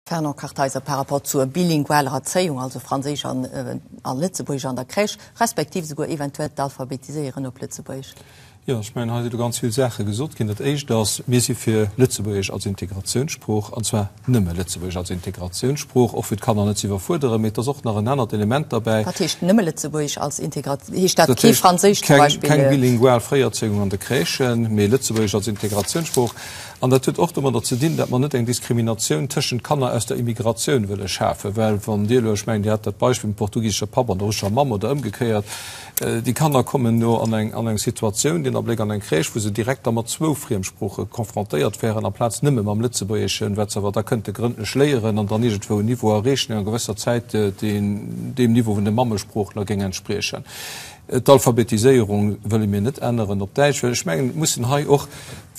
Fernand Kartheiser, Par rapport zur bilingualer Erzéiung, also Franséisch an Lëtzebuergesch an der Crèche, respektiv esouguer eventuell d'Alphabetiséieren op Lëtzebuergesch. Jo, ech mengen, hei si lo ganz vill Saache gesot ginn. Dat Éischt ass, Mir si fir Lëtzebuergesch als Integratiounssprooch, an zwar nëmme Lëtzebuergesch als Integratiounssprooch, och fir d'Kanner net ze iwwerfuerderen. Mee et ass och nach en anert Element derbäi. Wat heescht nëmme Lëtzebuergesch als Integrat-, heescht dat kee Franséisch zum Beispill? Keng bilingual Fréierzéiung an de Crèchen, mee Lëtzebuergesch als Integratiounssprooch. An dat huet och domadder ze dinn, datt mer net eng Diskriminatioun tëschent Kanner aus der Immigratioun wëlle schafen. Well wann Dir elo, ech mengen, Dir hat dat Beispill mam portugisesche Papp an der russescher Mamm oder ëmgekéiert, déi Kanner kommen elo an eng, an eng Situatioun, deen Abléck an eng Crèche, wou se direkt da mat zwou Friemsprooche confrontéiert wären, amplaz nëmme mam Lëtzebuergeschen, wat se awer da kënnte grëndlech léieren an dann iergendwou en Niveau erreechen, deen a gewësser Zäit deem Niveau vun de Mammesproochler géing entspriechen. D'Alphabetiséierung wëlle mir net änneren op Däitsch, well ech mengen, et mussen hei och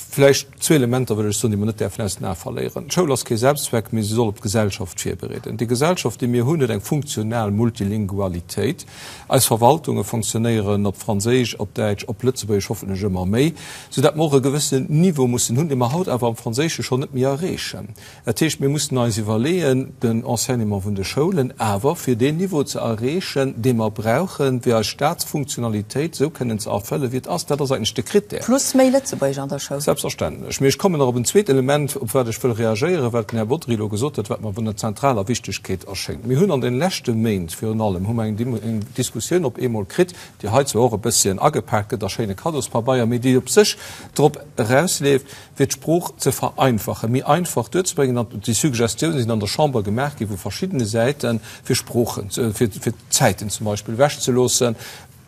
vläicht zwee Elementer, wëll ech soen, déi mer net däerfen aus den Ae verléieren. D'Schoul ass kee Selbstzweck, mee se soll op d'Gesellschaft virbereeden. Déi Gesellschaft, déi mir hunn, huet eng funktional Multilingualitéit. Eis Verwaltunge fonctionnéieren op Franséisch, op Däitsch, op Lëtzebuergesch, hoffentlech ëmmer méi, soudatt mer och e gewëssenen Niveau mussen hunn, dee mer haut awer am Franséische schonn net méi erreechen. Dat heescht, mir mussen eis iwwerleeën, den Enseignement vun de Schoulen awer fir deen Niveau ze erreechen, dee mer brauchen, fir eis Staatsfunktionalitéit esou kënnen ze erfëllen, wéi et ass. Dat ass eigentlech de Krittär. Plus méi Lëtzebuergesch an der Schoul. Selbstverständlech. Mee ech kommen nach op en zweet Element, op wat ech wëll reagéieren, wat den Här Bodry elo gesot huet, wat mer vun der zentraler Wichtigkeet erschéngt. Mir hunn an de leschte Méint virun allem hu mer eng Diskussioun op eemol kritt, déi hei zwar och e bësschen agepaakt gëtt a schéine Kaddospabeier, mee déi op sech drop erausleeft, fir d'Sprooch ze vereinfachen, méi einfach duerzebréngen, an déi Suggestioune sinn an der Chamber gemaach gi vu verschiddene Säiten, fir Sproochen, fir d'Zäiten zum Beispill ewechzeloossen.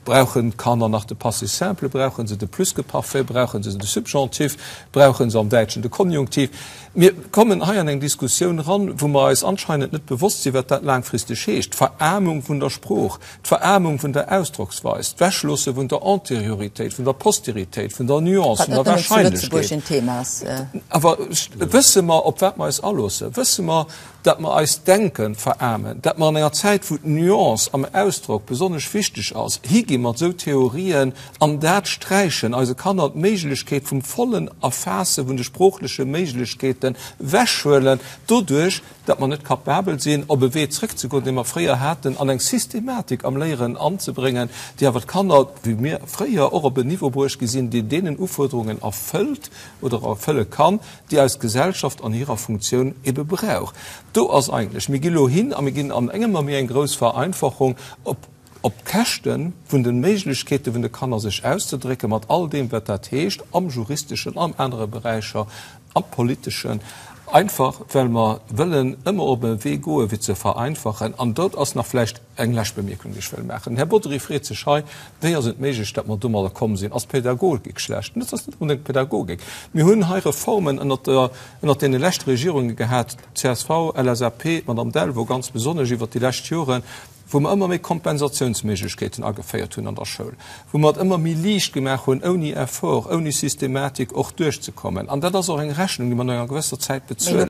Brauchen d'Kanner nach de Passé simple? Brauche se de Plus-que-parfait? Brauche se de Subjonctif? Brauche se am Däitschen de Konjunktiv? Mir kommen hei an eng Diskussioun eran, wou mer eis anscheinend net bewosst sinn, wat dat laangfristeg heescht, d'Veraarmung vun der Sprooch. D'Veraarmung vun der Ausdrocksweis, d'Wechloosse vun der Antérioritéit, vun der Posteritéit, vun der Nuance, vun der Wahrscheinlechkeet. Awer wësse mer, op wat mer eis aloossen? Wësse mer, datt mer eist Denke veraarmen, datt mer an enger Zäit, wou d'Nuance am Ausdrock besonnesch wichteg ass, higi mat esou Theorien an dat sträichen, eise Kanner d'Méiglechkeet vum vollen Erfaasse vun de sproochleche Méiglechkeeten wechhuelen, doduerch, datt mer net capabel sinn, op e Wee zrëckzegoen, dee mer fréier haten, an eng Systematik am Léieren anzebréngen, déi awer d'Kanner, wéi mir fréier, och op en Niveau bruecht gi sinn, deen deenen Ufuerderungen erfëllt oder erfëlle kann, déi eis Gesellschaft an hirer Funktioun ebe brauch. Do ass eigentlech, mir gi lo hin a mir ginn an engem ëmmer méi eng grouss Vereinfachung op, op d'Käschte vun de Méiglechkeete vun de Kanner sech auszedrécken, mat all deem wat dat heescht am juristeschen, an anere Beräicher, am politeschen, einfach well mer wëllen ëmmer op e Wee goe fir ze vereinfachen. An dort ass nach vläicht eng lescht Bemierkung, déi ech wëll maachen. Den Här Bodry freet sech hei, Wéi ass et méiglech, datt mer domadder komm sinn? Ass d'Pädagogik schlecht? Dat ass net onbedéngt d'Pädagogik. Mir hunn hei Reformen ënnert der, ënnert deene leschte Regierunge gehat, csv, LSAP, d'Madame Delvaux ganz besonnesch iwwert déi lescht Joren, wou mer ëmmer méi Kompensatiounsméiglechkeeten ageféiert hunn an der Schoul, wou mer et ëmmer méi liicht gemaach hunn, ouni Effort, ouni Systematik och duerchzekommen. An dat ass och eng Rechnung, déi mer no enger gewësser Zäit bezuelen.